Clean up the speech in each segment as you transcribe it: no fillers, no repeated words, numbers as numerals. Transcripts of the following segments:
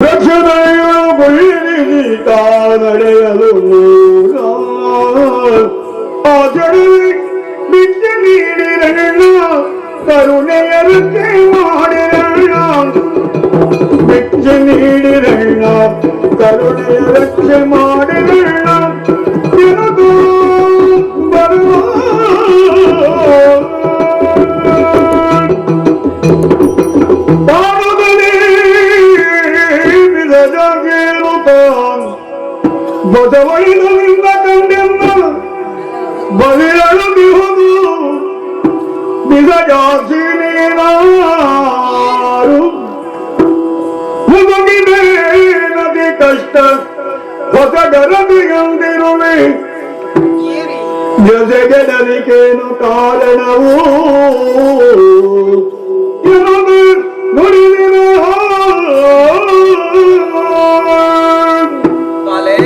ದಕ್ಷಿಣ ನಡೆಯಲು ಆಚರಣೆ ಬಿಚ್ಚ ನೀಡಿರಣ್ಣ ಕರುಣೆಯ ರಕ್ಷೆ ಮಾಡಿರಣ್ಣ ಬಿಚ್ಚ ನೀಡಿರಣ್ಣ ಕರುಣೆಯ ರಕ್ಷೆ ಮಾಡಿರಣ್ಣ ತಿರುಗು ಬರುವ ಬಸವಳಿನಿಂದ ಕಂಡೆನ್ನ ಬಲಿಯಳು ಬಿಹುದು ಬಿಸಜಾಸಿನೇನಾರು ಮುದುಗಿದೆ ನದಿ ಕಷ್ಟ ಹೊಸಗರದಿಯಂದಿರುವೆ ಜೊತೆಗೆಡಲಿಕೇನು ಕಾರಣವು ಎನ್ನದು ನುಡಿದಿರ. ಬಾಲೆ,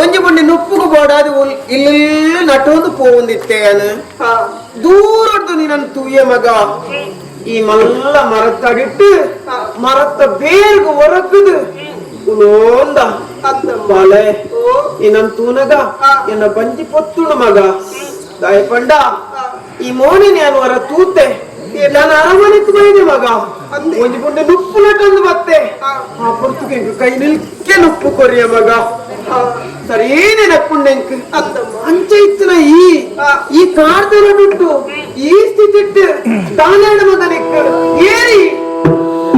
ಒಂಜಿ ಪುಂಡಿ ನುಪ್ಪುಗು ಬೋಡಾದು ಇಲ್ಲೆಲ್ಲ ನಟೊಂದು ಪೋವೊಂದಿತ್ತೆ. ದೂರದ್ದು ನೀನನ್ನು ತೂಯ ಮಗ, ಈ ಮಲ್ಲ ಮರತ್ತಡಿಟ್ಟು ಮರತ್ತ ಬೇರ್ಗು ಒರಕುದು ಉಲೋಂದ. ಬಾಲೆ, ಇನ್ನನ್ ತೂನಗ ಎನ್ನ ಬಂಜಿ ಪೊತ್ತುಳು ಮಗ. ದಾಯಪಂಡ ಈ ಮೋನೆ ನಾನು ಹೊರ ತೂತೆ, ನಾನು ಅರಮನೆಕ್ ಬೈದೆ ಮಗ. ಒಂಜಿ ಪುಂಡೆ ನುಪ್ಪು ನಟೊಂದು ಬತ್ತೆ. ಆ ಪೊರ್ತುಗೆ ಕೈ ನಿಲ್ಕೆ ನುಪ್ಪು ಕೊರಿಯ ಮಗ. ಸರಿಯೇನೆ ನಪ್ಪುಂಡೆಂಕ್ ಅಂಚ ಇತ್ತನ ಈ ಈ ಕಾರ್ದನ ಬಿಟ್ಟು ಈ ಸ್ಥಿತಿ ಇಟ್ಟು ತಾನೇಣ ಮಗನಿಕ್ ಏರಿ.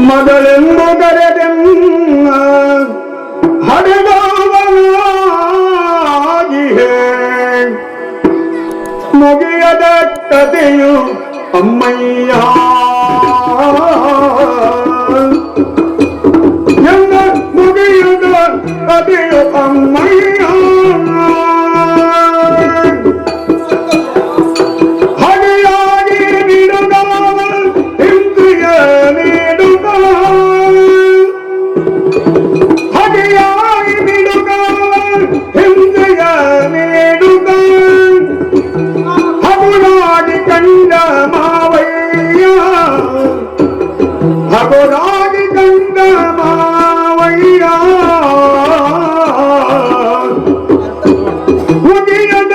ಮಗಳೆಂದು ಕರೆದೆನ್ನ ಹಡೆದವನಾಗಿಹೆ ಮುಗಿಯದ ಕಥೆಯು ಅಮ್ಮಯ್ಯ ಎನ್ನ ಮುಗಿಯದ ಕಥೆಯು ಅಮ್ಮಯ್ಯ. ಹಗೆಯಾಗಿ ನೀಡುಗಾವ ಹಿಂಸೆಯ ನೀಡುಗ, ಹಗೆಯಾಗಿ ನೀಡುಗಾವ ಹಿಂಸೆಯ ನೀಡುಗ, ಹಗುರಾಗಿ ಕಂಡ ಮಾವಯ್ಯ, ಹಗುರಾಗಿ ಕಂಡ ಮಾವಯ್ಯ. ಮುಗಿಯದ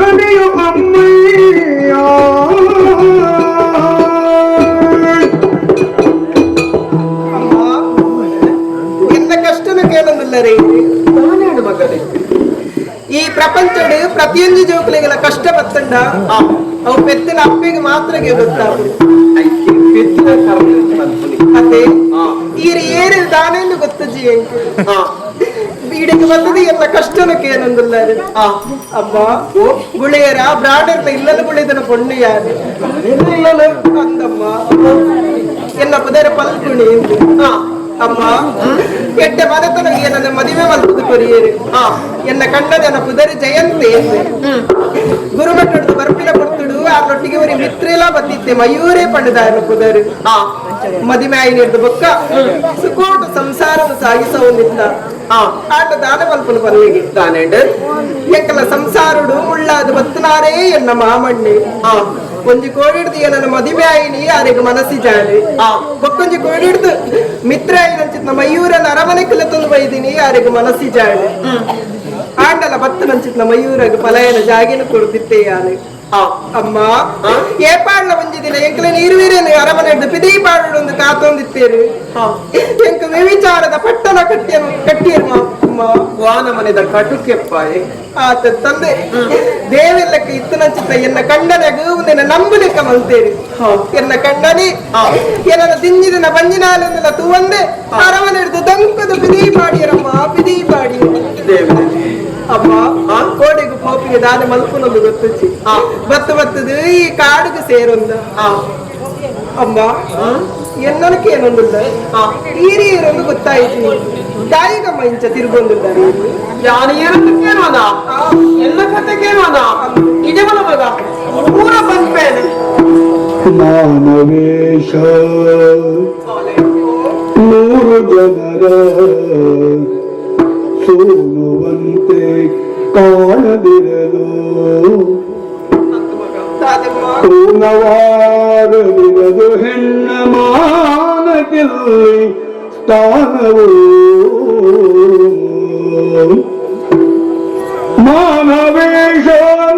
ಕಥೆಯು ಅಮ್ಮಯ್ಯ. ಅಮ್ಮ, ಎನ್ನ ಕಷ್ಟನ ಕೇಳೊಂದಿಲ್ಲ ರೀ. ತಾನೇಣ ಮಗನೇ? ಈ ಪ್ರಪಂಚಡ್ ಪ್ರತಿಯೊಂದು ಜೋಕುಲಿಗೆಲ್ಲ ಕಷ್ಟ ಬತ್ತಂಡ ಅವು ಪೆತ್ತಿನ ಅಪ್ಪಿಗೆ ಮಾತ್ರ ಗೊತ್ತಾಗುದು. ಐಕೆ ಪೆತ್ತಿನ ಕರ್ಮ ಮನ್ಪುನಿ. ಅದೇ ಈರು ಏರು ದಾನೆಂದು ಗೊತ್ತಜಿ ಎಂಕು. ಬೀಡಿಗೆ ಬಂದது ಎಲ್ಲ ಕಷ್ಟನ ಕೇನೊಂದಿಲ್ಲ. ಅಮ್ಮ, ಗುಳೆಯರ ಬ್ರಾಡರ್ನ ಇಲ್ಲದ ಗುಳಿದನ ಪೊಣ್ಣು ಯಾರು? ಇಲ್ಲಲ್ಲ. ಅಂದಮ್ಮ, ಎನ್ನ ಪುದರ ಪಲ್ಕುಣಿ. ಅಮ್ಮ, ಎಡ್ಡೆ ಮನೆತನಗೆ ನನ್ನ ಮದುವೆ ಮಲ್ಪುದು ಕೊರಿಯರು. ಎನ್ನ ಕಂಡದನ ಪುದರಿ ಜಯಂತಿ. ಗುರುಮಠದ ಬರ್ಪಿನ ಕೊಡ್ತುಡು ಆರ್ನೊಟ್ಟಿಗೆ ಒರಿ ಮಿತ್ರೆಲ ಬತ್ತಿತ್ತೆ, ಮಯೂರೇ ಪಂಡದಾರನ ಪುದರು. ಮದಿಮೆ ಆಯಿನಿರ್ದು ಬೊಕ್ಕ ಸುಕೋಟ ಸಂಸಾರವನ್ನು ಸಾಗಿಸವನಿತ್ತ. ಆಟ ದಾನ ಮಲ್ಪನು ಪನ್ನಿಗೆ. ದಾನೇಂಡ್? ಎಂಕಲ ಸಂಸಾರುಡು ಮುಳ್ಳಾದ ಬತ್ತನಾರೇ ಎನ್ನ ಮಾಮಣ್ಣೆ. ಒಂಜಿ ಕೋಡಿಡ್ದು ನನ್ನ ಮದಿಮೆ ಆಯಿನಿ ಆರೆಗ್ ಮನಸ್ಸಿ ಜಾಲೆ. ಬೊಕ್ಕೊಂಜಿ ಕೋಡಿಡ್ದು ಮಿತ್ರ ಆಯಿನಂಚಿತ್ನ ಮಯೂರನ ಅರಮನೆ ತಂದು ಬೈದಿನಿ, ಆರೆಗ್ ಮನಸ್ಸಿ ಜಾಲೆ. ಆಂಡಲ ಬತ್ತು ನಂಚಿತ್ನ ಮಯೂರಗ್ ಪಲಾಯನ ಜಾಗಿನ ಕೊಡ್ತಿತ್ತೆ ಯಾನೆ. ಅಮ್ಮ, ಏಪಾಡ್ಲ ಒಂಜಿ ದಿನ ಎಂಕಲ ನೀರುವೀರೇನು ಅರಮನೆ ಪಿದೀ ಪಾಡು ಒಂದು ಕಾತೊಂದಿತ್ತೇರು. ಎಂಕ ವ್ಯವಿಚಾರದ ಪಟ್ಟಣ ಕಟ್ಟಿಯನು ಕಟ್ಟಿಯರು ಅಮ್ಮ. ವಾನ ಮನೆದ ಕಟುಕೆಪ್ಪಾಯಿ. ಆತ ತಂದೆ ದೇವೆಲ್ಲಕ್ಕೆ ಇತ್ತನಂಚಿತ್ತ ಎನ್ನ ಕಂಡನೆಗ ಒಂದಿನ ನಂಬುಲಿಕ್ಕ ಮಲ್ತೇರಿ. ಎನ್ನ ಕಂಡನಿ ಎನ್ನ ದಿಂಜಿದಿನ ಬಂಜಿನಾಲೆಂದೆಲ್ಲ ತೂವಂದೆ ಅರಮನೆ ಹಿಡಿದು ದಂಕದ ಪಿದೀ ಪಾಡಿಯರಮ್ಮ, ಪಿದೀ ಪಾಡಿ. ದೇವರೇ! ಅಮ್ಮ, ಕೋಡೆಗು ಪೋಪಿಗೆ ದಾನೆ ಮಲ್ಪುನೊಂದು ಗೊತ್ತುಚ್ಚಿ. ಬತ್ತು ಬತ್ತದು ಈ ಕಾಡುಗೆ ಸೇರೊಂದು. ಅಮ್ಮ, ಎನ್ನನಕ್ಕೆ ಏನೊಂದಿಲ್ಲ ಈರಿಯರೊಂದು ಗೊತ್ತಾಯ್ತು. ತಾಯಿಗಮ್ಮ ಇಂಚ ತಿರುಗೊಂದಿದ್ದಾರೆ. ಯಾನು ಏನಂತ ಕೇಳುವನ? ಎಲ್ಲ ಕತೆ ಕೇಳುವನ? ನಿಜವನ ಮಗ ಪೂರ ಬಂದ್ಮೇಲೆ ಮಾನವೇಶ ನೂರು ಜನರ ಸೋನುವಂತೆ ಕಾಣದಿರಲು, ಪೂರ್ಣವಾಗದಿರದು ಹೆಣ್ಣ ಮಾನಕ್ಕಿಲ್ಲಿ. ಸ್ಥಾನವು ಮಾನವೇಶ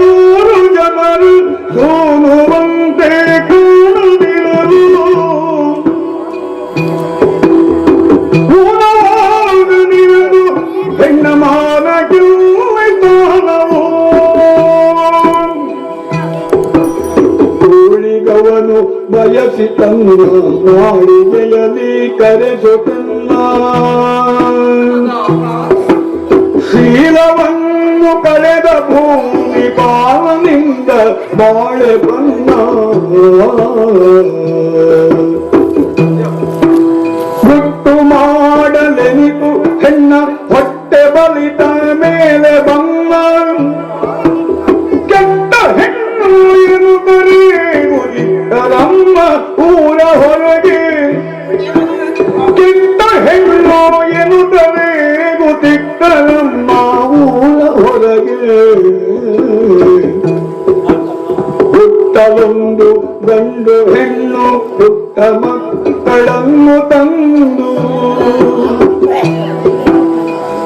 ನೂರು ಜನರು ಸೋನುವಂತೆ ಕಾಣದಿರಲು ಊನವಾಗದಿರಲು ಹೆಣ್ಣ ಮಾನಕ್ಕೆ ಸ್ಥಾನವು ಕೂಳಿಗವನು ಬಯಸಿ ತನ್ನ ನಾಡಿಗೆಯಲಿ ಕರೆಸುತ್ತನ್ನ ಶೀಲವನ್ನು ಕಳೆದ ಭೂಮಿ ಪಾವನಿಂದ ಬಾಳೆ ಬನ್ನ ಗುಟ್ಟು ಮಾಡಲೆನಿತು ಹೆಣ್ಣ ಹೊಟ್ಟೆ ಬಲಿತ ಮೇಲೆ ಬನ್ನ ಕೆಟ್ಟ ಹೆಣ್ಣು ಎನ್ನುತ್ತರೇ ನಮ್ಮ ಊರ ಹೊರಗೆ ಕೆಟ್ಟ ಹೆಣ್ಣು ಎನ್ನುತ್ತರೇ ಗೊತ್ತಿಟ್ಟ ನಮ್ಮ ಊರ ಹೊರಗೆ ಹುಟ್ಟಲೊಂದು ಗಂಡು ಹೆಣ್ಣು ಪುಟ್ಟ ಮಕ್ಕಳನ್ನು ತಂದು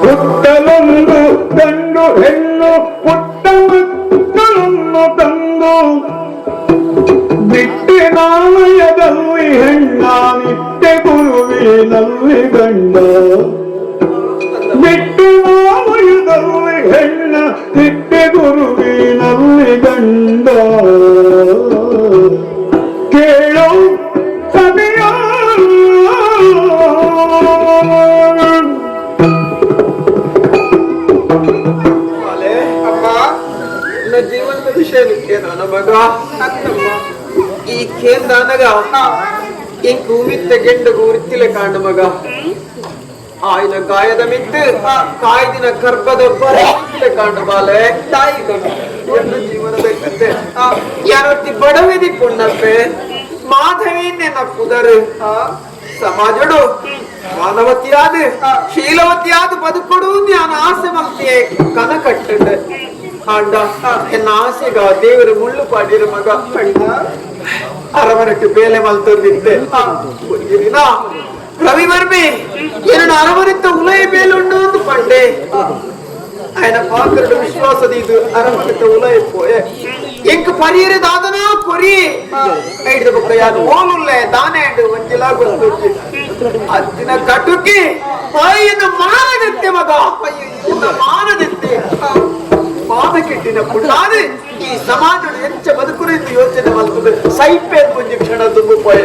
ಹುಟ್ಟಲೊಂದು ಗಂಡು ಹೆಣ್ಣು ಪುಟ್ಟ ಮಕ್ಕಳನ್ನು ತಂದು ಬಿಟ್ಟೆ ನಾಣಯದಲ್ಲಿ ಹೆಣ್ಣ ನಿತ್ಯ ಗುರುವಿನಲ್ಲಿ ಗಂಡ ಬಿಟ್ಟು ನಾಣಯದಲ್ಲಿ ಹೆಣ್ಣ ನಿತ್ಯ ಗುರುವಿನಲ್ಲಿ ಗಂಡ ಕೇಳೋ ಸಭೆಯ ಅಮ್ಮ, ನನ್ನ ಜೀವನದ ವಿಷಯ ನನ್ನ ಮಗ ಈ ಕೇಂದ್ರನಗ ಇಂಕ್ ಉಮಿತ್ತ ಗೆಂಡ ಗುರುತಿಲೆ ಕಾಂಡ ಮಗ ಆಯ್ನ ಗಾಯದ ಮಿತ್ತು ಕಾಯ್ದಿನ ಕರ್ಬದ ಬರತಿಲೆ ಕಾಂಡ ಬಾಲೆ ತಾಯಿ ಎನ್ನ ಜೀವನದ ಕತೆ ಯಾರೊತ್ತಿ ಬಡವಿದಿ ಪುಣ್ಣಪ್ಪೆ ಮಾಧವಿ ನೆನಪುದರು ಸಮಾಜಡು ಮಾನವತಿಯಾದ ಶೀಲವತಿಯಾದ ಬದುಕೊಡು ನಾನು ಆಸೆ ಮಲ್ತಿಯೇ ಕನ ಕಟ್ಟಂಡೆ ಆಂಡ ಎನ್ನ ಆಸೆಗ ದೇವರು ಮುಳ್ಳು ಪಾಡಿರ ಮಗ ಅರಮನೆಟ್ಟು ಬೇಲೆ ಮಲ್ತೊಂದಿದ್ದೆ ರವಿವರ್ಮೆ ಎರಡು ಅರಮನೆತ್ತ ಉಲಯ ಬೇಲುಂಡು ಅಂತ ಪಂಡೆ ఆయన ಪಾತ್ರಡು ವಿಶ್ವಾಸದ ಇದು ಅರಮನೆತ್ತ ಉಲಯ ಪೋಯೆ ಎಂಕ್ ಪರಿಯರೆ ದಾದನಾ ಕೊರಿ ಐಡ್ದ ಬೊಕ್ಕ ಯಾರು ಓಲುಲ್ಲೆ ದಾನೆ ಅಂಡು ಒಂಜಿಲಾ ಗೊತ್ತುಂಟು ಅತ್ತಿನ ಕಟುಕಿ ಆಯ್ನ ಮಾನದತ್ತೆ ಮಗ ಎನ್ನ ಮಾನದತ್ತೆ ಮಾನ ಕೆಟ್ಟಿನ ಪುಣ್ಣಾದೆ ಈ ಸಮಾಜದ ಎಂಚ ಬದುಕುನ ಎಂದು ಯೋಚನೆ ಮಲ್ತದೆ ಸೈಪೆ ಒಂಜಿ ಕ್ಷಣ ದುಂಬು ಪೋಯೆ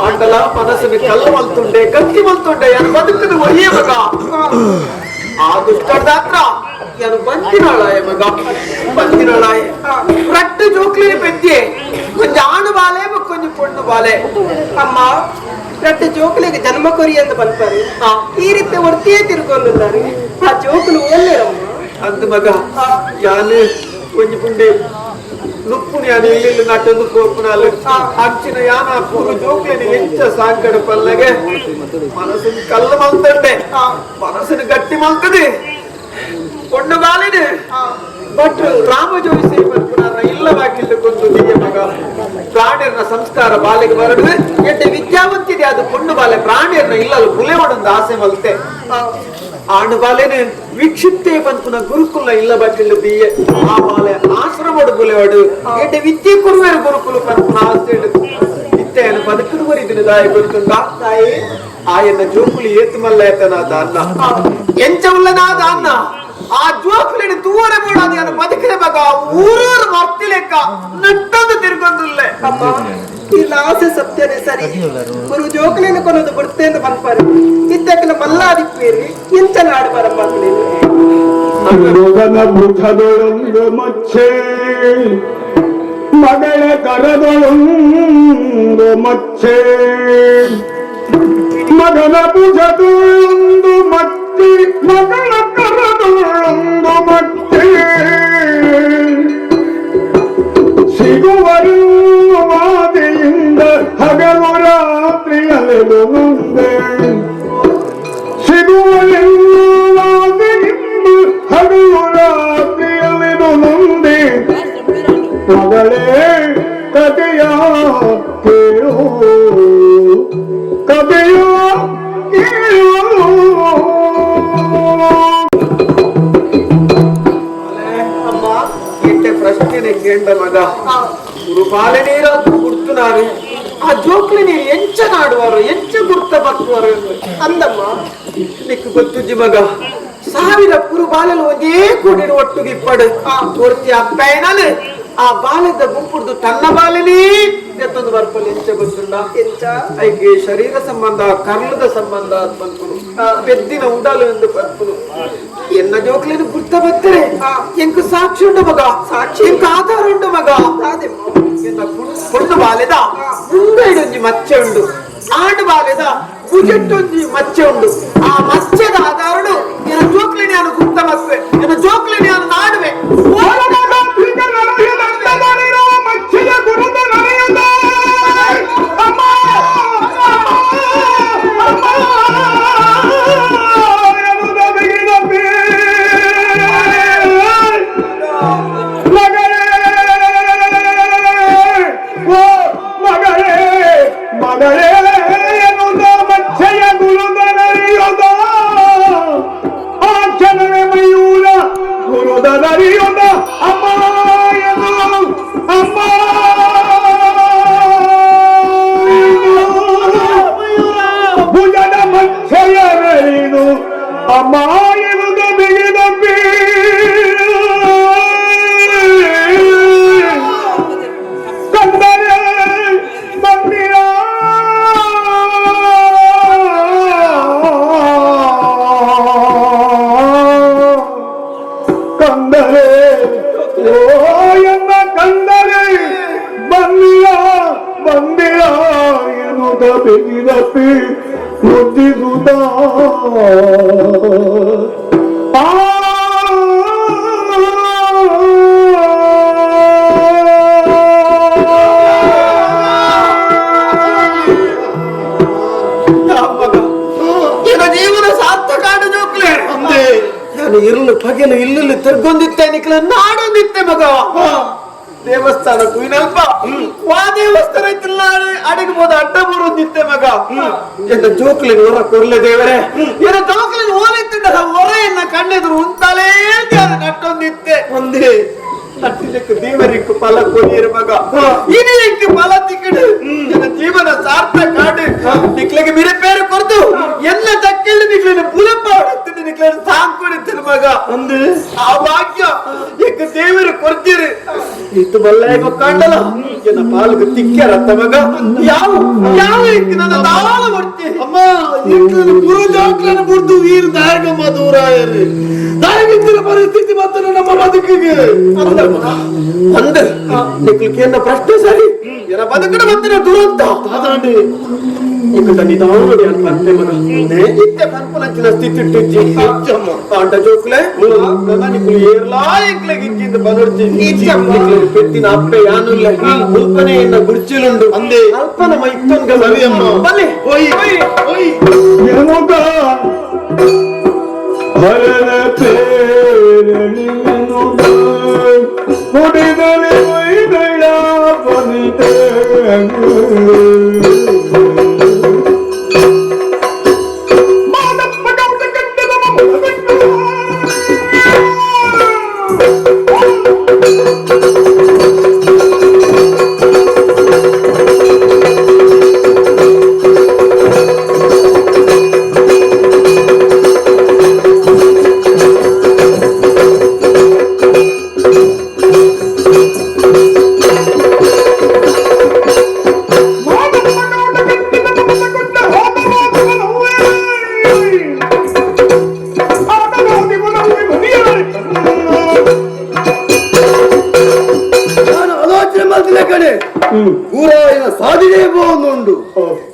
ಆಂಡಲ ಮನಸ್ಸಿನ ಕಲ್ಲು ಮಲ್ತುಂಡೆ ಗಟ್ಟಿ ಮಲ್ತುಂಡೆ ಯಾರು ಬದುಕುದು ಒಯ್ಯೇ ಮಗ ಆ ದುಷ್ಟದಾತ್ರ ಯಾರು ಬಂದಿನಾಳಾಯ ಮಗ ಬಂದಿನಾಳಾಯ ರಟ್ಟು ಜೋಕ್ಲಿನ ಪೆದ್ದೆ ಕೊಂಚ ಆಣು ಬಾಲೆ ಕೊಂಚ ಪೊಣ್ಣು ಬಾಲೆ ಅಮ್ಮ ರಟ್ಟು ಜೋಕುಲಿಗೆ ಜನ್ಮ ಕೊರಿ ಅಂತ ಪನ್ಪರು ಈ ರೀತಿ ಒರ್ತಿಯೇ ತಿರುಗೊಂದುಲ್ಲಾರು ಆ ಜೋಕುಲು ಒಲ್ಲೆರಮ್ಮ ಅಂದ ಮಗ ಯಾನು ಒಂಜಿ ಪುಂಡಿ ನುಪ್ಪುನು ಯಾನು ಇಲ್ಲಿ ನಟ್ಟೊಂದು ಕೋಪುನಾಲು ಅಚ್ಚಿನ ಯಾನ ಪೂರು ಜೋಕ್ಲಿನ ಎಂಚ ಸಾಂಕಡ ಪಲ್ಲಗೆ ಮನಸ್ಸಿನ ಕಲ್ಲು ಮಲ್ತಂಡೆ ಮನಸ್ಸಿನ ಗಟ್ಟಿ ಮಲ್ತದೆ ಪೊಣ್ಣು ಬಾಲಿನ ಬಟ್ ರಾಮ ಜೋಯಿಸಿ ಪನ್ಪುನಾರ ಇಲ್ಲ ಬಾಕಿಲ್ಲ ಕೊಂದು ದಿಯ ಮಗ ಪ್ರಾಣಿಯರ್ನ ಸಂಸ್ಕಾರ ಬಾಲೆಗೆ ಬರಡುವೆ ಎಡ್ಡೆ ವಿದ್ಯಾವಂತಿದೆ ಅದು ಪೊಣ್ಣು ಬಾಲೆ ಪ್ರಾಣಿಯರ್ನ ಇಲ್ಲಲು ಬುಲೆವಡೊಂದು ಆಸೆ ಮಲ್ತೆ ಆಣು ಬಾಲೆನೆ ವಿಕ್ಷಿಪ್ತೆ ಪನ್ಪುನ ಗುರುಕುಲ ಇಲ್ಲ ಬಾಕಿಲ್ಲ ದಿಯೆ ಆ ಬಾಲೆ ಆಶ್ರಮಡು ಬುಲೆವಡು ಎಡ್ಡೆ ವಿದ್ಯೆ ಕುರುವೇರು ಗುರುಕುಲು ಪನ್ಪುನ ಆಸೆ ಇತ್ತೆಯನ್ನು ಬದುಕುದು ಬರಿದಿನ ದಾಯ ಗೊತ್ತುಂಡ ತಾಯಿ ಆಯನ್ನ ಜೋಕುಲಿ ಏತು ಮಲ್ಲ ದಾನ್ನ ಎಂಚ ಉಲ್ಲನಾ ದಾನ್ನ ಆ ಜೋಕುಲಿನ ತೂವರೆ ಬೋಡಾದ ಯಾನು ಬದುಕಿನ ಮಗ ಊರೂರು ಮರ್ತಿಲೆಕ್ಕ ನಟ್ಟೊಂದು ತಿರುಗೊಂದುಲ್ಲೆ ಅಮ್ಮ ಈ ಆಸೆ ಸತ್ಯನೇ ಸರಿ ಗುರು ಜೋಕುಲಿನ ಕೊನೊಂದು ಬರ್ತೇ ಅಂತ ಪನ್ಪರು ಇತ್ತಕ್ಕನ ಮಲ್ಲಾದಿಪ್ಪೇರಿ ಇಂಚ ನಾಡು ಬರಮ್ಮ ಮಗನ ಭುಜದೊಳೊಂದು ಮಚ್ಚೆ ಮಗಳ ಕರದೊಳೊಂದು ಮಚ್ಚೆ ಮಗನ ಭುಜದೊಳೊಂದು ಮಚ್ಚೆ ಮಗಳ ಕರದೊಳೊಂದು ಮಚ್ಚೆ ಸಿಗುವರು ವಾದಿಯಿಂದ ಹಗಲು ರಾತ್ರಿ ಅಲೆದು ಮುಂದೆ ಸಿಗುವರೆಲ್ಲೂ ಹಗಲು ರಾತ್ರಿ ಅಲೆದು ಮುಂದೆ ಮಗಳೇ ಕಥೆಯ ಕೇಳು ಕಥೆಯ ಕೇಳು. ಅಮ್ಮ ಎಂಟೆ ಪ್ರಶ್ನೆ ಕೇಂದ್ರ ಮಗ ಗುರುಪಾಲೆ ನೀರು ಗುರ್ತುನಾರು ಆ ಜೋಕ್ಲಿ ನೀರು ಎಂಚ ನಾಡುವರು ಎಂಚ ಗುರ್ತ ಬಕ್ಕುವರು ಅಂದಮ್ಮ ನಿಕ್ಕು ಗೊತ್ತುಜ್ಜಿ ಮಗ ಸಾವಿರ ಕುರು ಬಾಲಲು ಒಂದೇ ಕೂಡಿಡು ಒಟ್ಟುಗೆ ಇಪ್ಪಡು ಪೂರ್ತಿ ಅಪ್ಪಯ್ಯನಲು ಆ ಬಾಲದ ಗುಂಪುಡ್ದು ತನ್ನ ಬಾಲನೇ ಎತ್ತೊಂದು ಬರ್ಪಲ್ ಎಂಚ ಗೊತ್ತುಂಡ ಎಂಚ ಐಕೆ ಶರೀರ ಸಂಬಂಧ ಕರ್ಲದ ಸಂಬಂಧ ಪನ್ಪುನು ಪೆದ್ದಿನ ಉಡಲು ಎಂದು ಪನ್ಪುನು ಎನ್ನ ಜೋಕ್ಲೇನು ಗುರ್ತ ಬತ್ತರೆ ಎಂಕು ಸಾಕ್ಷಿ ಉಂಡು ಮಗ ಸಾಕ್ಷಿ ಎಂಕು ಆಧಾರ ಉಂಡು ಮಗ ಎನ್ನ ಪೊಣ್ಣು ಬಾಲೆದ ಮುಂಗೈಡೊಂಜಿ ಮಚ್ಚೆ ಉಂಡು ಆಂಡು ಬಾಲೆದ ಭುಜಟ್ಟೊಂಜಿ ಮಚ್ಚೆ ಉಂಡು ಆ ಮಚ್ಚೆದ ಆಧಾರಡು ಎನ್ನ ಜೋಕ್ಲೇನೆ ನಾನು ಗುರ್ತ ಬತ್ತುವೆ ಎನ್ನ ಜೋಕ್ಲೇನೆ ನಾನು ನಾಡುವೆ. ಜೀವನ ಸಾರ್ಥಕ ಜೋಕ್ಲೆ ನಾನು ಇರ್ಲು ಪಗೆಲು ಇಲ್ಲಲ್ಲಿ ತಿರ್ಗೊಂದಿತ್ತೆ ನಿಕ್ಲ ನಾಡೊಂದಿತ್ತೆ ಮಗ ದೇವಸ್ಥಾನ ಕುಯಿನಲ್ಪ ವಾ ದೇವಸ್ಥಾನ ಇತ್ತಿಲ್ಲ ಅಡಿಗೆ ಹೋದ ಅಡ್ಡ ಬರುವಂದಿತ್ತೆ ಮಗ ಎನ್ನ ಜೋಕ್ಲಿನ ಹೊರ ಕೊರ್ಲೆ ದೇವರೇ ಎನ್ನ ಜೋಕ್ಲಿನ ಓಲಿತ್ತಿದ್ದ ಹೊರೆಯನ್ನ ಕಣ್ಣೆದುರು ಉಂತಾಲೇ ನಟ್ಟೊಂದಿತ್ತೆ ಒಂದೇ ನಟ್ಟಿನಕ್ಕೆ ದೇವರಿಕ್ಕು ಫಲ ಕೊರಿಯರು ಮಗ ಇನಿಯಕ್ಕೆ ಫಲ ತಿಕ್ಕಡು ಎನ್ನ ಜೀವನ ಸಾರ್ಥಕ ನಿಕ್ಲಿಗೆ ಮಿರೆ ಪೇರು ಕೊರ್ದು ಎಲ್ಲ ತಕ್ಕೆಳ್ಳಿ ನಿಕ್ಲಿನ ಪುಲಪ್ಪ ಹೊಡೆತ್ತಿದ್ದು ನಿಕ್ಲಿನ ಸಾಂಕೊಡಿತ್ತಿನ ಮಗ ಒಂದು ಆ ಭಾಗ್ಯ ಎಕ್ಕ ದೇವರು ಕೊರ್ತೀರಿ ಇತ್ತು ಬಲ್ಲ ಕಾಂಡಲ ಎನ್ನ ಪಾಲ್ಗು ತಿಕ್ಕ್ಯಾರತ್ತ ಮಗ ಯಾವ ಯಾವ ನನ್ನ ತಾಳ ಬರ್ತಿ ಅಮ್ಮ ಗುರು ಜೋಕ್ಲನ ಬುಡ್ದು ವೀರ್ ದಾಯಕಮ್ಮ ದೂರ ದಾಯಕಿತ್ತಿನ ಪರಿಸ್ಥಿತಿ ಮತ್ತೆ ನಮ್ಮ ಬದುಕಿಗೆ ಅಂದ ನಿಕ್ಲಿಕ್ಕೆ ಪ್ರಶ್ನೆ ಸರಿ ಎನ ಬದುಕಡ ಮತ್ತೆ ದುರಂತ ತಾತಾಂಡಿ ಇಕ್ಕ ನಿಧಾನಡಿ ಅನ್ ಪನ್ಪೆ ಮಗ ಇತ್ತೆ ಪನ್ಪುನಂಚಿನ ಸ್ಥಿತಿ ಇಟ್ಟಿಜ್ಜಿ ಆಂಡ ಜೋಕ್ಲೆ ನಿಕ್ಲು ಏರ್ಲಾ ಎಂಕ್ಲೆಗ್ ಇಜ್ಜಿಂದ ಪನೊಡ್ಚಿ ನಿಕ್ಲು ಪೆತ್ತಿನ ಅಪ್ಪೆ ಯಾನುಲ್ಲ ಉಲ್ಪನೆ ಎನ್ನ ಗುರ್ಚಿಲುಂಡು ಅಂದೆ. ಅಲ್ಪನ ಮೈತ್ತೊಂಗ ಸರಿ ಅಮ್ಮ. ಬಲೆ ಓಯ್ ಓಯ್ ಎನ್ನುತ್ತ ಹರನ ಪೇರನಿಯನು ನುಡಿದರೆ ವೈಗಳ ಬನಿತೆ ನಾನು ಆಲೋಚನೆ ಮಾಡ್ತಿಲ್ಲ ಕಣೆ ಊರಾಯಿನ ಸಾಧನೆ ಹೋಗುಂಡು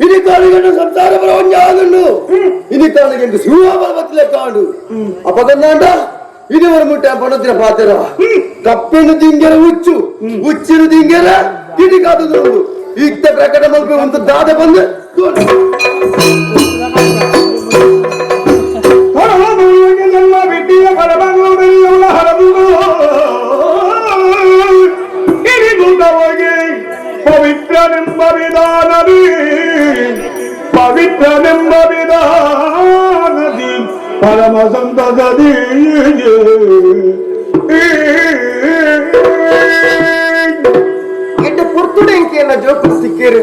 ಇನಿ ಕಾಲಿಗೆ ಸಂಸಾರ ಬರವಂಜಾಗುಂಡು ಇನಿ ಕಾಲಿಗೆ ಶಿವ ಬರಬತ್ತಿಲ್ಲ ಕಾಂಡು ಅಪಗಂದಾಂಡ ಇದುವರೆ ಮುಟ್ಟ ಪಣತಿನ ಪಾತ್ರ ಕಪ್ಪಿನ ದಿಂಗೆರ ಹುಚ್ಚು ಹುಚ್ಚಿನ ದಿಂಗೆರ ತಿಡಿ ಕಾದುಂಡು ಇತ್ತ ಪ್ರಕಟ ಮಲ್ಪೆ ಒಂದು ದಾದ ಬಂದು ಬಿಟ್ಟಿಯ ಫಲಬಂಗುವುದೆಲ್ಲ ಹರದು ಇರಿದುದವಗೆ ಪವಿತ್ರನೆಂಬ ವಿಧಾನದಿ ಪವಿತ್ರನೆಂಬ ವಿಧಾನದಿ ಪರಮ ಸಂತಸದಿ ಎಡ್ಡೆ ಪುರ್ತುಡೆಂಕಿಯನ್ನ ಜೋಕುಲು ತಿಕ್ಕೇರು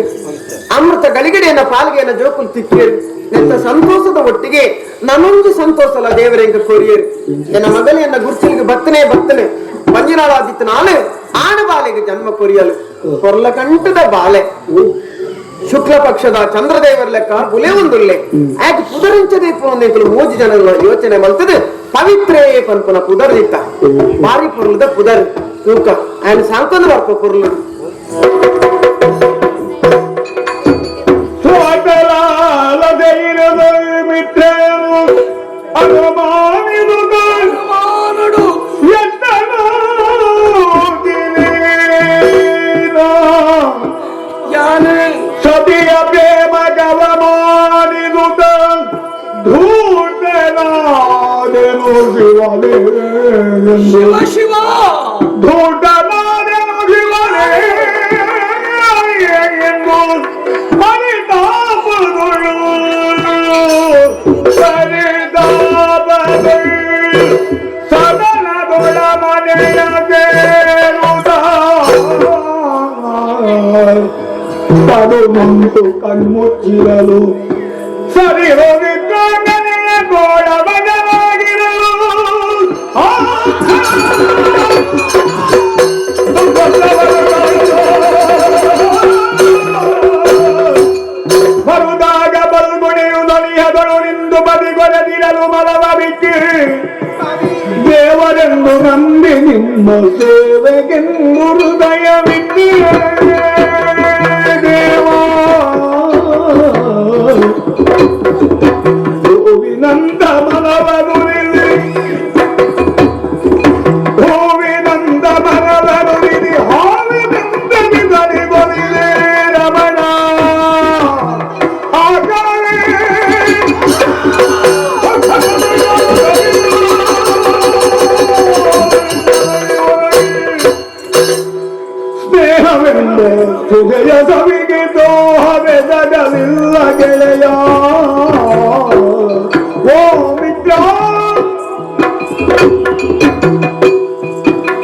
ಅಮೃತ ಗಳಿಗಡೆಯನ್ನ ಪಾಲ್ಗೆಯನ್ನ ಜೋಕುಲು ತಿಕ್ಕೇರು ಎಂತ ಸಂತೋಷದ ಒಟ್ಟಿಗೆ ನನ್ನೊಂದು ಸಂತೋಷಲ ದೇವರೆಂಗ ಕೊರಿಯರು ನನ್ನ ಮಗನೆಯನ್ನ ಗುರ್ಸಿಲಿಗೆ ಬತ್ತನೆ ಬತ್ತನೆ ಮಂಜುನಾಳಾದಿತ್ತು ನಾನು ಆಣ ಬಾಲೆಗೆ ಜನ್ಮ ಕೊರಿಯಲು ಕೊರ್ಲ ಕಂಠದ ಬಾಲೆ ಶುಕ್ಲ ಪಕ್ಷದ ಚಂದ್ರದೇವರ ಲೆಕ್ಕ ಬುಲೆ ಒಂದುಲ್ಲೆ ಆಯ್ತು ಪುದರಿಂಚದೆ ಒಂದೆಂಕಲು ಮೂಜಿ ಜನ ಯೋಚನೆ ಮಲ್ತದೆ ಪವಿತ್ರೇ ಪನ್ಪನ ಪುದರ್ದಿತ್ತ ಬಾರಿ ಪೊರ್ಲದ ಪುದರ್ ತೂಕ ఆయన ಸಾಂಕೊಂದು ಬರ್ಪ ಪೊರ್ಲು ಮಿತ್ರನು ಅನುಮಾನಿದು ಸತಿಯ ಪ್ರೇಮ ಗವಮಾನಿದುತ ಧೂರ್ಣನಾದೆನು ಶಿವನೇ ಶಿವ ಶಿವ ಧೂರ್ಣನಾದೆನು ಶಿವನೇ ಎಂದು ಪರಿತಾಪದೊಳು ಪರಿತಾಪದೊಳು ಸದನದೊಳ ಮನೆಯ ಸೇರುತ್ತ ತಡು ಮುಂದು ಕಣ್ಮುಚ್ಚಿರಲು ಸರಿ ಹೋಗಿದ್ದ ಮನೆಯ ಗೋಳ ಬದಲಾಗಿರಲು ಬರುದಾಗ ಬಲ್ಗುಣಿಯು ದನಿಯದಳು ನಿಂದು ಬದಿಗೊರೆದಿರಲು ಮಲವ ಬಿಕ್ಕಿ ದೇವರೆಂದು ನಂಬಿ ನಿಮ್ಮ ಸೇವೆಗೆಂದು ಹೃದಯವಿಕ್ಕಿ ದೇವಾ ಹೂವಿನಂದ ಮನವನುರಿಲಿ ಹೂವಿನಂದ ಮನವನುರಿಲಿ ಹಾವಿನಂದ ಬಿದರಿಗೊಲಿಲೆ ರಮಣ ಆಕಾರೇ ಸ್ನೇಹವೆಂದು ಹೃದಯ ಸವಿಗೆ ದೋಹವೆದಗಲಿಲ್ಲ ಗೆಳೆಯ ಓ ಮಿತ್ರ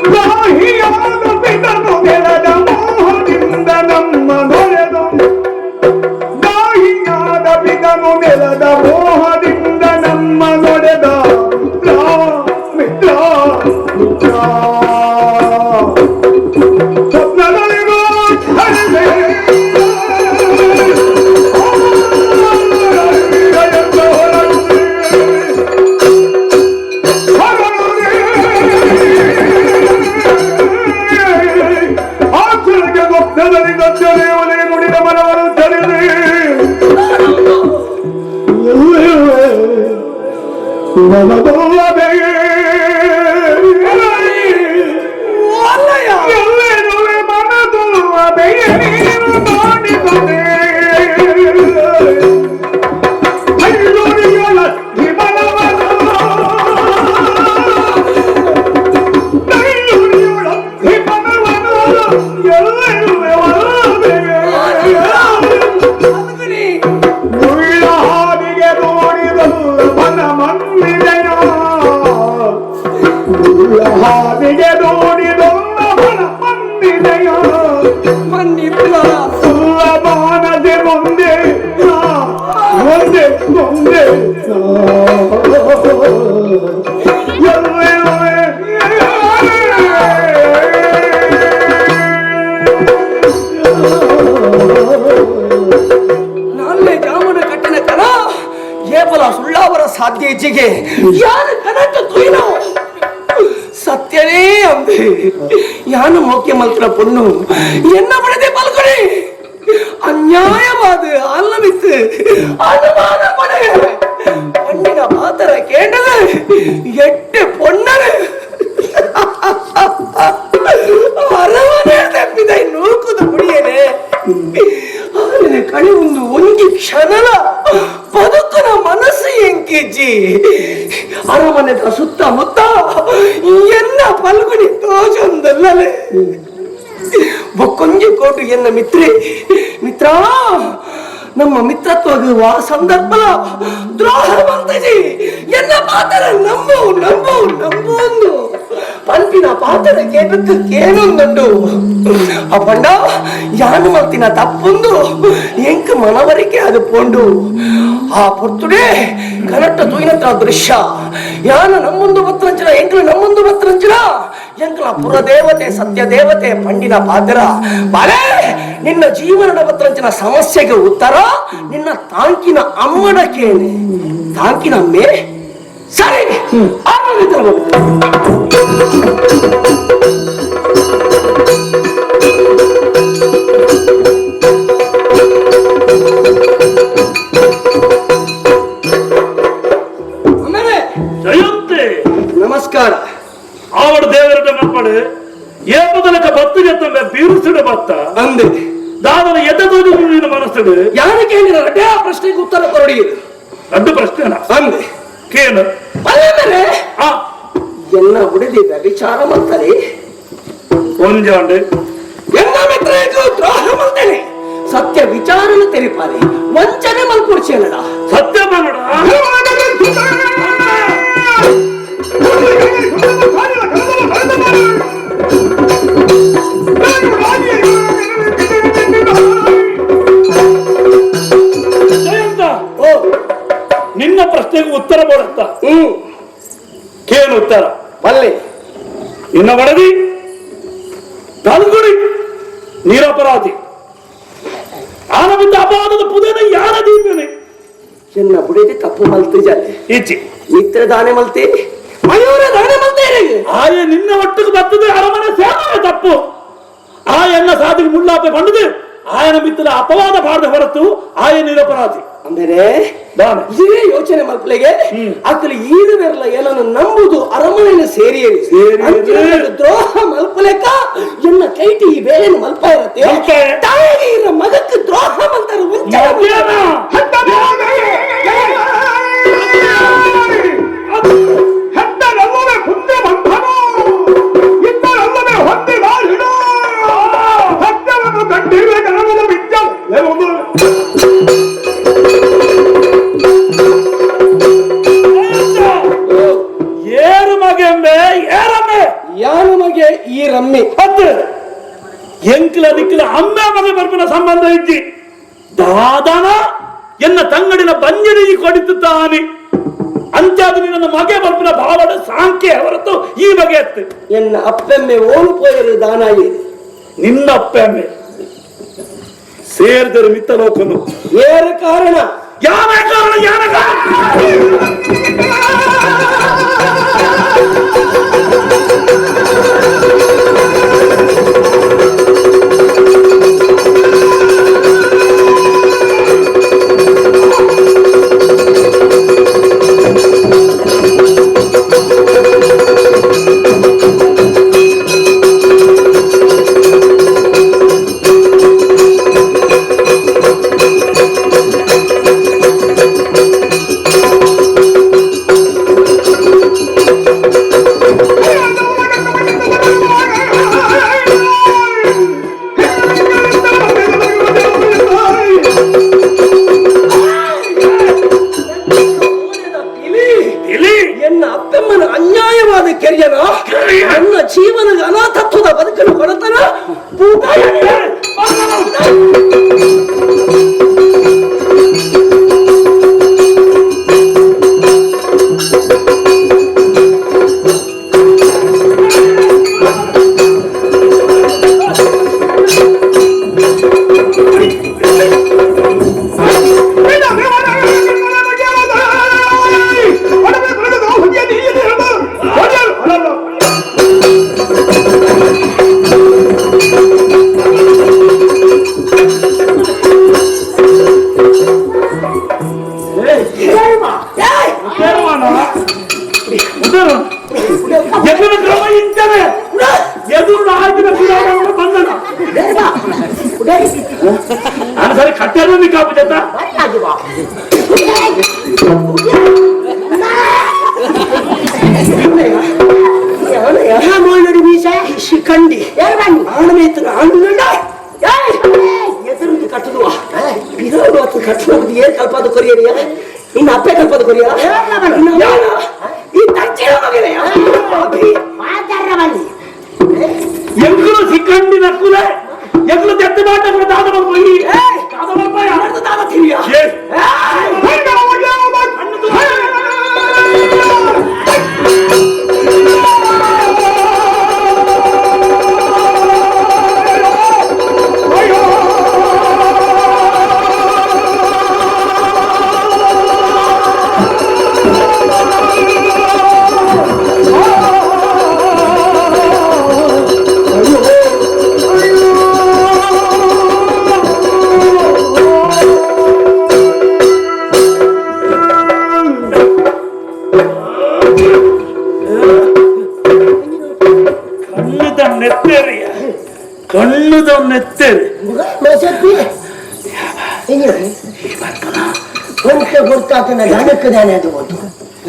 ದಾಹಿಯಾದ ಪಿತನು ಗೆಳೆದ ಮೋಹದಿಂದ ನಮ್ಮ ದೊರೆದು ದಾಹಿಯಾದ ಪಿತನು ನೆಲದ ಮೋಹದಿಂದ ನಮ್ಮ ನೊಡೆದ ಮಿತ್ರ ಮಿತ್ರ ಮಿತ್ರ ಸ್ವಪ್ನಗಳಿಗೂ ನುಡಿದ ಮನವನ್ನು ಚಲಿದೆ ಮುಳ್ಳ ಹಾದಿಗೆ ದೋಡಿದಲ್ಲ ಬನ ಮಣ್ಣಿದೆಯ ಮುಳ್ಳ ಹಾದಿಗೆ ದೋಡಿದಲ್ಲ ಬನ ಮಣ್ಣಿದೆಯ ಸುಲಭಾನದೆ ಮುಂದೆ ನಾ ಮುಂದೆ ಮುಂದೆ ನಾಲ್ನೇ ಜಾಮೂನ ಕಟ್ಟಿನ ಕನ ಏಪಲ ಸುಳ್ಳಾವರ ಸಾಧ್ಯ ಇಚ್ಛೆಗೆ ಯಾರು ಕನಕ ತುಯ್ನೋ ಸತ್ಯನೇ ಅಂದೆ ಯಾನು ಮೋಕ್ಯ ಮಲ್ತ್ರ ಪೊಣ್ಣು ಎನ್ನ ಪಡೆದೆ ಪಲ್ಕೊಡಿ ಅನ್ಯಾಯವಾದ ಅಲ್ಲಮಿತ್ತು ಅನುಮಾನ ಪಡೆ பொன்னின பாத்திர கேட்டது எட்டு பொன்னரு ಅರಮನೆ ತಪ್ಪಿದ ನೂಕುದು ಮುಡಿಯನೆ ಆದರೆ ಕಳಿ ಒಂದು ಒಂಜಿ ಕ್ಷಣಲ ಬದುಕುನ ಮನಸ್ಸು ಎಂಕಿಜ್ಜಿ ಅರಮನೆದ ಸುತ್ತಮುತ್ತ ಎನ್ನ ಪಲ್ಗುಣಿ ತೋಜೊಂದಲ್ಲಲೆ ಬೊಕ್ಕೊಂಜಿ ಕೋಟು ಎನ್ನ ಮಿತ್ರಿ ಮಿತ್ರ ನಮ್ಮ ಮಿತ್ರತ್ವ ಆ ಸಂದರ್ಭ ದ್ರೋಹ ಬಂತಜಿ ಎನ್ನ ಪಾತ್ರ ನಂಬು ನಂಬು ನಂಬೊಂದು ಪನ್ಪಿನ ಪಾತ್ರ ಕೇಟಕ್ಕೆ ಕೇನೊಂದುಂಡು ಅಪ್ಪಂಡ ಯಾನು ಮಲ್ತಿನ ತಪ್ಪೊಂದು ಎಂಕ್ ಮನವರಿಕೆ ಅದು ಪೋಂಡು ಆ ಪೊರ್ತುಡೆ ಕನಟ್ಟ ತೂಯಿನತ್ರ ದೃಶ್ಯ ಯಾನ ನಮ್ಮೊಂದು ಬತ್ರಂಚನ ಎಂಕ್ಲ ನಮ್ಮೊಂದು ಬತ್ರಂಚನ ಎಂಕ್ಲ ಪುರ ದೇವತೆ ಸತ್ಯ ದೇವತೆ ಪಂಡಿನ ಪಾತ್ರ ಬಾಲೆ ನಿನ್ನ ಜೀವನದ ಬತ್ರಂಚನ ಸಮಸ್ಯೆಗೆ ಉತ್ತರ ನಿನ್ನ ತಾಂಕಿನ ಅಮ್ಮನ ಕೇಳಿ ತಾಂಕಿನ ಅಮ್ಮೆ ಸರಿ ಆರೋಗ್ಯ. ಜಯಂತಿ ನಮಸ್ಕಾರ. ಆವಡ ದೇವರ ಮಕ್ಕಳು ಏಪದಲಕ ಬತ್ತು ಜತ್ತಂಬೆ ಬೀರುಸಿಡ ಬತ್ತ ಅಂದೆ ದಾದನ ಎದ್ದದೋದು ನಿನ್ನ ಮನಸ್ಸುಡು ಯಾರ ಕೇಳಿದ ರಡ್ಡೆ ಆ ಪ್ರಶ್ನೆಗೆ ಉತ್ತರ ಕೊರಡಿ ಅಡ್ಡು ಪ್ರಶ್ನೆನ ಅಂದೆ ಕೇನು ಅಲ್ಲಮೇಲೆ ಆ ಎಲ್ಲ ಉಡಿದಿದ್ದ ವಿಚಾರ ಮಾಡ್ತಾರೆ ಒಂಜಾಂಡು ಎಲ್ಲ ಮಿತ್ರರಿಗೂ ದ್ರೋಹ ಮಾಡ್ತೇನೆ ಸತ್ಯ ವಿಚಾರನ ತೆರಿಪಾರೆ ವಂಚನೆ ಮಲ್ಪುಡ್ಚೇನಡ ಸತ್ಯ ಬಂಗಡ ಜಯಂತ ಓ ನಿನ್ನ ಪ್ರಶ್ನೆಗೆ ಉತ್ತರ ಕೊಡತ್ತ ಕೇನು ಉತ್ತರ ಬಲ್ಲೆ ನಿನ್ನ ಒಡದಿ ತಲ್ಗುಡಿ ನಿರಪರಾಧಿ ಆನಬಿದ್ದ ಅಪರಾಧದ ಪುದೇನ ಯಾರ ದೀಪನೆ ಎನ್ನ ಬುಡಿದಿ ತಪ್ಪು ಮಲ್ತು ಜಾಲೆ ಈಚಿ ಮಿತ್ರ ದಾನೆ ಮಲ್ತೆ ಮಯೂರ ದಾನೆ ಮಲ್ತೇನೆ ಆಯ ನಿನ್ನ ಒಟ್ಟಿಗೆ ಬರ್ತದೆ ಅರಮನೆ ಸೇವೆ ತಪ್ಪು ಆ ಎನ್ನ ಸಾಧಿಗೆ ಮುಳ್ಳಾಪೆ ಬಂಡದು ಆಯನ ಮಿತ್ತಲ ಅಪವಾದ ಬಾರದ ಹೊರತು ಆಯ ನಿರಪರಾಧಿ ಅಂದರೆ ದಾನೆ ಇದೇ ಯೋಚನೆ ಮಲ್ಪಲೆಗೆ ಅಕ್ಕಲು ಈಡು ಬೆರಲ ಏನನ್ನು ನಂಬುದು ಅರಮನೆಯನ್ನು ಸೇರಿಯರಿ ಸೇರಿಯರಿ. ಅಂಚಿನ ದ್ರೋಹ ಮಲ್ಪಲೆಕ ಎನ್ನ ಕೈಟಿ ಈ ಬೇಲೆಯನ್ನು ಮಲ್ಪ ಇರತ್ತೆ ಮಲ್ಪಾಯ. ತಾಯಿಗೆ ಇರ ಮಗಕ್ಕೆ ದ್ರೋಹ ಮಲ್ತಾರೆ ವಂಚನೆ ಮಧ್ಯಾಹ್ನ. ಹೆತ್ತರಲ್ಲವೇ ಪುಣ್ಯ ಬಂಧನ ಇದ್ದರಲ್ಲವೇ ಹೊಂದಿದ ಹಿಡ ಸತ್ಯವನ್ನು ಕಂಡಿರುವ ಕನವದ ವಿದ್ಯ ಏರು ಮಗೆಂಬೆ ಏರಮ್ಮೆ ಯಾನು ಮಗೆ ಈ ರಮ್ಮೆ ಅತ್ತು ಎಂಕ್ಲ ದಿಕ್ಕಿಲ ಅಮ್ಮೆ ಮಗೆ ಬರ್ಪಿನ ಸಂಬಂಧ ಇದ್ದಿ ದಾದನ ಎನ್ನ ತಂಗಡಿನ ಬಂಜಡಿ ಕೊಡಿತು ತಾನಿ ಅಂತ್ಯಾದ ನಿನ್ನ ಮಗೆ ಬರ್ಪಿನ ಭಾವಡ ಸಾಂಖ್ಯ ಹೊರತು ಈ ಬಗೆ ಅತ್ತು ಎನ್ನ ಅಪ್ಪೆಮ್ಮೆ ಓಲು ಪೋಯರು ದಾನಾಯಿ ನಿನ್ನ ಅಪ್ಪೆಮ್ಮೆ ಸೇರಿದರು ಮಿತ್ತ ಲೋಕನು ಏರ ಕಾರಣ ಯಾನ ಕಾರಣ ಯಾನ ಕಾರಣ ಇಲಿ ಎನ್ನ ಅಪ್ಪೆಮ್ಮನ ಅನ್ಯಾಯವಾದ ಕೆರಿಯನ ನನ್ನ ಜೀವನದ ಅನಾಥತ್ವದ ಬದುಕನ್ನು ಕೊಡತನ ಎದುರು ಕ್ರಮ ಇಂತನೆ ಎದುರು ಆಗಿನ ಬಂದನ ನಾನು ಸರಿ ಕಟ್ಟೆಯನ್ನು ನೀ ಕಾಪು ಜೊತ ಶಿಖಂಡಿ ಆಣಮೇತನ ಆಣುಂಡ ಎದುರು ಕಟ್ಟುವ ಬಿರೋಡು ಆತ ಕಟ್ಟುವ ಏನ್ ಕಲ್ಪಾದ ಕೊರಿಯರಿಯ ನಿನ್ನ ಅಪ್ಪೆ ಕಲ್ಪಾದ ಕೊರಿಯ? ಎಂಕುಲೆ ಎಂಕುಲು ದೆತ್ತ ಮಾಟಗಳು ದಾದ ಬರ್ಪೋಯಿ ದಾದ ಬರ್ಪಾಯ ದಾದ ತಿರಿಯ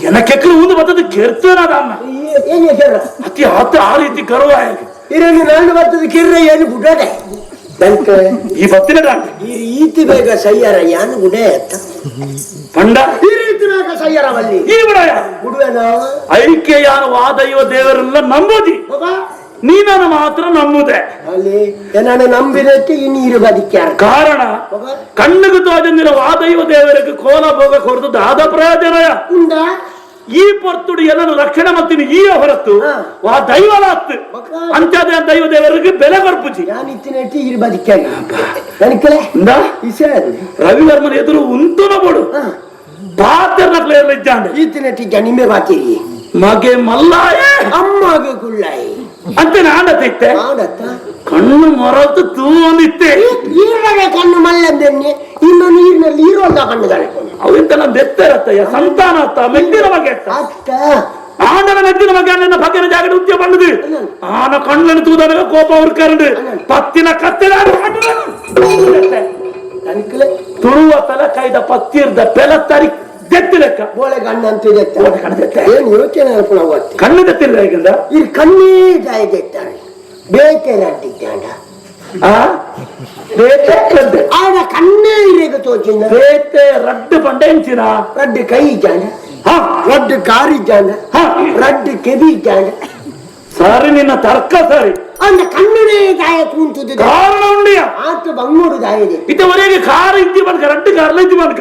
ಎನಕ್ಕೆಕ್ಕಲು ಒಂದು ಬರ್ತದೆ ಕೆರ್ತೇನ ಅತಿ ಆತ ಆ ರೀತಿ ಗರ್ವ ಇರನ್ನು ನಾನು ಬರ್ತದೆ ಕಿರ್ರ ಏನು ಗುಡಡೆ ಈ ಬತ್ತಿನ ಈ ರೀತಿ ಬೇಗ ಸಯ್ಯಾರ ಯಾನು ಗುಡೆ ಅತ್ತ ಪಂಡ ಈ ರೀತಿ ಬೇಗ ಸಯ್ಯಾರವಲ್ಲಿ ಈ ಬಿಡಯ ಗುಡುವೆನ ಐಕ್ಯ ಯಾನು ವಾದೈವ ದೇವರೆಲ್ಲ ನಂಬುದಿ ನೀನನ್ನು ಮಾತ್ರ ನಂಬುದೆ ಅಲ್ಲಿ ನಾನು ನಂಬಿದಕ್ಕೆ ಈ ನೀರು ಬದುಕ್ಯಾರ ಕಾರಣ ಕಣ್ಣಿಗೆ ತೋಜಂದಿರ ವಾದೈವ ದೇವರಿಗೆ ಕೋಲ ಭೋಗ ಕೊರತು ದಾದ ಪ್ರಯೋಜನ ಈ ಪೊರ್ತುಡು ಎಲ್ಲನು ರಕ್ಷಣೆ ಮತ್ತಿನ ಈ ಹೊರತು ವಾ ದೈವಲಾತ್ ಅಂತ್ಯಾದ ದೈವ ದೇವರಿಗೆ ಬೆಲೆ ಕೊರ್ಪುಜಿ ಯಾನಿತ್ತಿನಟ್ಟಿ ಇರು ಬದುಕ್ಯಾರ ರವಿವರ್ಮನ ಎದುರು ಉಂತುನ ಬೋಡು ಪಾತ್ರನ ಪ್ಲೇಯರ್ ಇದ್ದಾನೆ ಈತಿನಟ್ಟಿ ಜನಿಮೆ ಬಾತಿರಿ ಮಗೆ ಮಲ್ಲಾಯ ಅಮ್ಮಗೆ ಗುಳ್ಳಾಯಿ ಅಂತ ನಾಡತ್ತಿತ್ತೆ ಕಣ್ಣು ಮೊರತು ತೂ ಅಂದಿತ್ತೆ ಈರಡೆ ಕಣ್ಣು ಮಲ್ಲಂದೆನ್ನೆ ಇನ್ನು ನೀರಿನಲ್ಲಿ ಇರೋಲ್ಲ ಕಣ್ಣುಗಳು ಅವಿಂತೆಲ್ಲ ಬೆತ್ತರತ್ತಯ್ಯ ಸಂತಾನ ಅತ್ತ ಮೆದ್ದಿನ ಬಗ್ಗೆ ಆಂಡನ ಮೆದ್ದಿನ ಬಗ್ಗೆ ನನ್ನ ಬಗ್ಗೆನ ಜಾಗಡ ಉದ್ಯ ಬಂದದು ಆನ ಕಣ್ಣನ್ನು ತೂದನಗ ಕೋಪ ಉರ್ಕರಂಡು ಪತ್ತಿನ ಕತ್ತಿನ ತುಳುವ ತಲೆ ಕೈದ ಪತ್ತಿರ್ದ ಪೆಲ ತರಿ ದೆತ್ತಿಲೆಕ್ಕ ಬೋಳೆ ಕಣ್ಣು ಅಂತ ಇದೆ ಏನು ಯೋಚನೆ ಕಣ್ಣು ದೆತ್ತಿಲ್ಲ ಈಗಿಂದ ಈ ಕಣ್ಣೇ ಜಾಯ ದೆತ್ತಾರೆ ಬೇತೆ ರಡ್ಡಿದ್ದಾಂಡ ಆಡ ಕಣ್ಣೇ ಇರೇಗ ತೋಚಿನ ಬೇತೆ ರಡ್ಡು ಪಂಡ ಎಂಚಿನ ರಡ್ಡು ಕೈ ಇದ್ದಾಂಡ ರಡ್ಡು ಕಾರ್ ಇದ್ದಾಂಡ ರಡ್ಡು ಕೆವಿ ಇದ್ದಾಂಡ ಸರಿ ನಿನ್ನ ತರ್ಕ ಸರಿ ಅಂದ ಕಣ್ಣುನೇ ದಾಯ ಕೂಂತುದು ಕಾರಣ ಉಂಡಿಯ ಆತ ಬಂಗೋಡು ದಾಯದೆ ಇತ್ತವರೆಗೆ ಕಾರ್ ಇದ್ದಿ ಬನ್ಕ ರಡ್ಡು ಕಾರ್ಲ ಇದ್ದಿ ಬನ್ಕ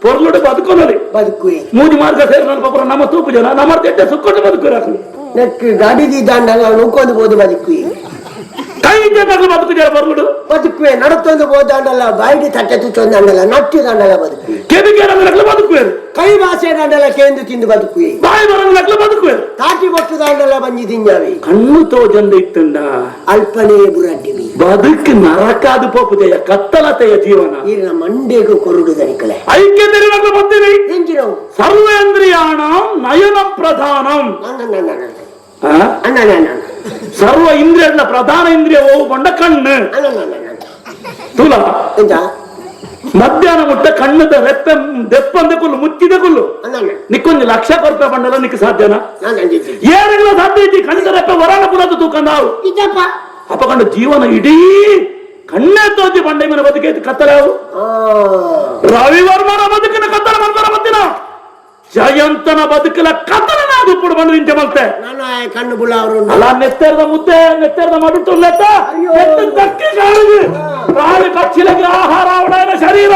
ಪೊರ್ಲುಡು ಬದುಕೊನಲಿ ಬದುಕುವೆ ಮೂಜಿ ಮಾರ್ಗ ಸೇರಿ ನನ್ನ ಪಾಪ ನಮ್ಮ ತೂಪು ಜನ ನಮ್ಮ ಎಡ್ಡೆ ಸುಕ್ಕೊಂಡು ಬದುಕು ನೆಕ್ ಗಾಡಿ ದಾಂಡ ನುಕ್ಕೊಂಡು ಬೋದು ಬದುಕುವೆ ಕೈ ಇದ್ದ ಬದುಕು ಜನ ಪೊರ್ಲುಡು ಬದುಕುವೆ ನಡತೊಂದು ಬೋದಾಂಡಲ್ಲ ಬಾಯಿಗೆ ತಟ್ಟೆ ತುತ್ತೊಂದಾಂಡಲ್ಲ ನಟ್ಟು ದಾಂಡಲ್ಲ ಬದುಕುವೆ ಕೆವಿಗೆ ಬದುಕುವೆ ಕೈ ಭಾಷೆ ದಾಂಡಲ್ಲ ಕೇಂದ್ರ ತಿಂದು ಬದುಕುವೆ ಬಾಯಿ ಬರಂಗ್ಲಕ್ಲ ಬದುಕುವೆ ತಾಟಿ ಬೊಟ್ಟು ದಾಂಡಲ್ಲ ಬಂಜಿ ತಿಂಜಾವೆ ಕಣ್ಣು ತೋಜಂದ ಇತ್ತಂಡ ಅಲ್ಪನೇ ಬುರಡ್ಡಿವಿ ಬದುಕು ನರಕಾದು ಪೋಪುದೆಯ ಕತ್ತಲತೆಯ ಜೀವನ ಈರಿನ ಮಂಡೆಗೂ ಕೊರುಡು ದನಿಕಲೆ ಐಕ್ಯ ತೆರಿನಕ್ಲ ಬತ್ತೀನಿ ಎಂಜಿರವು ಸರ್ವೇಂದ್ರಿಯಾಣಂ ನಯನ ಪ್ರಧಾನಂ ಸರ್ವ ಇಂದ್ರಿಯಗಳ ಪ್ರಧಾನ ಇಂದ್ರಿಯ ಹೋಗು ಬಂಡ ಕಣ್ಣು ತುಲ ಮಧ್ಯಾಹ್ನ ಮುಟ್ಟ ಕಣ್ಣದ ರೆಪ್ಪೆ ದೆಪ್ಪಂದೆ ಕುಲ್ಲು ಮುಚ್ಚಿದೆ ಕುಲ್ಲು ನಿಕ್ಕೊಂದು ಲಕ್ಷ ಕೊರತೆ ಬಂಡಲ ನಿಕ್ ಸಾಧ್ಯನಾ ಏನಿಲ್ಲ ಸಾಧ್ಯ ಐತಿ ಕಣ್ಣದ ರೆಪ್ಪೆ ವರಾಣ ಪುರದ ತೂಕ ನಾವು ಅಪಕಂಡು ಜೀವನ ಇಡೀ ಕಣ್ಣೇ ತೋಜಿ ಬಂಡೆ ಮನ ಬದುಕೈತಿ ಕತ್ತಲಾವು ರವಿವರ್ಮನ ಬದುಕಿನ ಕತ್ತಲ ಮಂತರ ಮತ್ತಿನ ಜಯಂತನ ಬದುಕಿನ ಕತ್ತಲ ದುಪ್ಪುಡು ಬಂದು ನಿಂತೆ ಮಲ್ತೆ ಕಣ್ಣು ಬುಳ ಅವರು ಅಲ್ಲ ನೆತ್ತೆರದ ಮುದ್ದೆ ನೆತ್ತೆರದ ಮಡುಟು ನೆತ್ತ ತಕ್ಕಿ ಕಾಣುದು ಪ್ರಾಣಿ ಪಕ್ಷಿಗಳಿಗೆ ಆಹಾರ ಅವಳ ಶರೀರ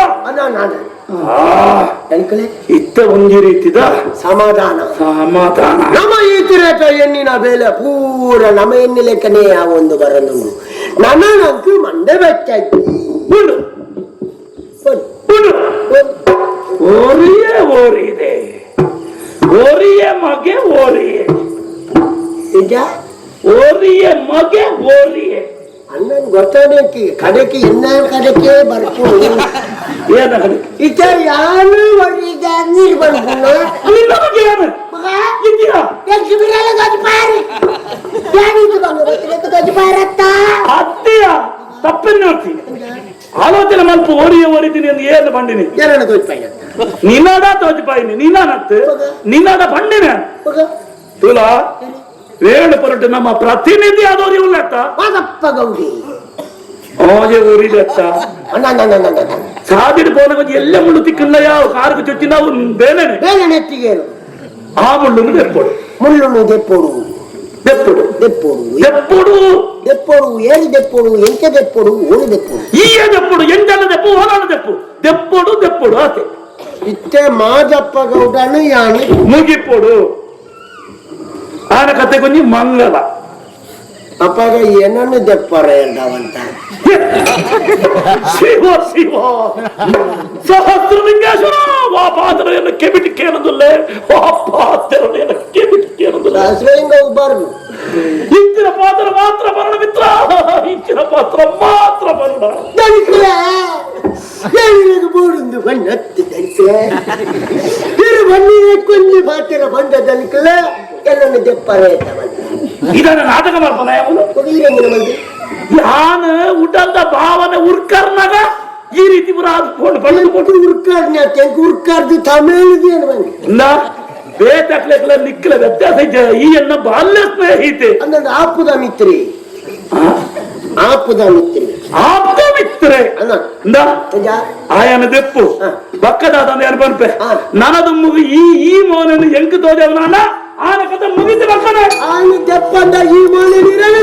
ಇತ್ತ ಒಂಜಿ ರೀತಿದ ಸಮಾಧಾನ ಸಮಾಧಾನ ನಮ ಈ ತಿರಟ ಎಣ್ಣಿನ ಬೇಲೆ ಪೂರ ನಮ ಎಣ್ಣಿ ಲೆಕ್ಕನೇ ಆ ಒಂದು ಬರನು ನನ್ನ ನಂಗೆ ಮಂಡೆ ಬೆಚ್ಚಾಯ್ತು ಉಂಡು ಉಂಡು ಓರಿಯೇ ಓರಿದೆ ಓರಿಯೇ ಮಗೆ ಓರಿಯೇ ನಿಜ ಓರಿಯೇ ಮಗೆ ಓರಿಯೇ ಅಣ್ಣನ್ ಗೊತ್ತಾನೆ ಕಡೆಗೆ ಎನ್ನ ಕಡೆಗೆ ಬರ್ಪು ಏನ ಇತ ಯಾರು ಒಳ್ಳಿದ ನೀರು ಬರ್ಪುನ ನಿನ್ನ ಬಗ್ಗೆ ಏನು ಇದ್ದೀಯಾ ಅತ್ತೆಯ ತಪ್ಪನ್ನು ನೋಡ್ತಿ ಆಲೋಚನೆ ಮಲ್ಪ ಓರಿಯ ಓರಿದ್ದೀನಿ ಎಂದು ಏನು ಬಂಡಿನಿ ಏನನ್ನ ತೋಚ್ಪಾಯ ನಿನ್ನದ ತೋಚಿಪಾಯಿನಿ ನಿನ್ನನತ್ತು ನಿನ್ನದ ಬಂಡಿನ ತುಲಾ ವೇಣು ಪೊರಟು ನಮ್ಮ ಪ್ರತಿನಿಧಿ ಆದವರು ಇವ್ಲತ್ತ ವಾದಪ್ಪ ಗೌಡಿ ಓಜೆ ಊರಿದತ್ತ ಅಣ್ಣ ಅಣ್ಣ ಸಾದಿಡು ಪೋನ ಕೊಂಚ ಎಲ್ಲ ಮುಳ್ಳು ತಿಕ್ಕಿಲ್ಲ ಯಾವ ಕಾருக்கு ಚುಚ್ಚಿ ನಾವು ಬೇಲೆನೆ ಬೇಲೆ ನೆತ್ತಿಗೇನು ಆ ಮುಳ್ಳುನು ದೆಪ್ಪೋಡು ಮುಳ್ಳುನು ದೆಪ್ಪೋಡು ದೆಪ್ಪುಡು. ದೆಪ್ಪೋಡು. ದೆಪ್ಪುಡು. ದೆಪ್ಪೋಡು, ಏರು ದೆಪ್ಪೋಡು, ಎಂಚ ದೆಪ್ಪೋಡು, ಓಡು ದೆಪ್ಪೋಡು? ಈಯೇ ದೆಪ್ಪುಡು, ಎಂಚನ ದೆಪ್ಪು, ಓಲಾನ ದೆಪ್ಪು, ದೆಪ್ಪೊಡು ದೆಪ್ಪೊಡು ಆತೆ. ಇತ್ತೆ ಮಾಜಪ್ಪ ಗೌಡನು ಯಾನು ಮುಗಿಪೊಡು. ಆನ ಕತೆ ಕೊಂಜಿ ಮಂಗಲ. ಅಪ್ಪಾಗ ಏನನ್ನು ದೆಪ್ಪರ ಎರಡವಂತ. ಶಿವ ಶಿವ, ಸಹಸ್ರಲಿಂಗೇಶ್ವರ, ವಾ ಪಾತ್ರಯನ್ನು ಕೆಬಿಟಿ ಕೇಳದುಲ್ಲೆ, ವಾ ಪಾತ್ರಯನ್ನು ಕೆಬಿಟಿ ಕೇಳದುಲ್ಲೆ. ಸಹಸ್ರಲಿಂಗ ಹೋಗ್ಬಾರ್ದು. ಇಂಚಿನ ಪಾತ್ರ ಮಾತ್ರ ಬರಣ ಮಿತ್ರ, ಇಂಚಿನ ಪಾತ್ರ ಮಾತ್ರ ಬರಣ. ದನಿಕುಲೆ, ಏನಿಗೆ ಬೋಡುಂದು ಬಣ್ಣತ್ತು ದನಿಕುಲೆ? ಇರು ಬಣ್ಣಿಗೆ ಕೊಂಜಿ ಪಾತ್ರ ಬಂದ ದನಿಕುಲೆ, ಎಲ್ಲನ್ನು ದೆಪ್ಪರ ಬಂದ. ಇದನ್ನ ನಾಟಕ ಮಾಡ್ತಾನೆ ಅವನು. ಕೊಡೀರಂಗಿನ ಮಂದಿ. ಯಾನ ಉಡಲ್ದ ಭಾವನೆ ಉರ್ಕರ್ನಾಗ ಈ ರೀತಿ ಪುರ ಅದು ಬಣ್ಣದ ಎಂಕು ಉರ್ಕಾಡ್ನ, ತೆಂಕು ಉರ್ಕಾಡ್ದು ತಮಿಳುದು ಏನು ಬಂದು. ಇಂದ ಬೇತಕ್ಲೆಕ್ಲ ನಿಕ್ಕಲ ವ್ಯತ್ಯಾಸ ಇದ್ದೆ. ಈ ಎನ್ನ ಬಾಲ್ಯ ಸ್ನೇಹಿತೆ. ಅಂದ್ರೆ ಆಪುದ ಮಿತ್ರಿ, ಆಪುದ ಮಿತ್ರಿ. ಆಪ್ತ ಮಿತ್ರೆ. ಅಣ್ಣ. ಇಂದ. ನಿಜ. ಆಯನ ದೆಪ್ಪು. ಬಕ್ಕದಾದ ಯಾರು ಬನ್ಪೆ. ನನದು ಮುಗಿ ಈ ಈ ಮೋನನ್ನು ಎಂಕು ತೋಜವನ ಆನ ಕತೆ ಮುಗಿತು ಬಕ್ಕನೆ. ಆನು ದೆಪ್ಪಂದ ಈ ಮೋನೆ ನೀರನ್ನು.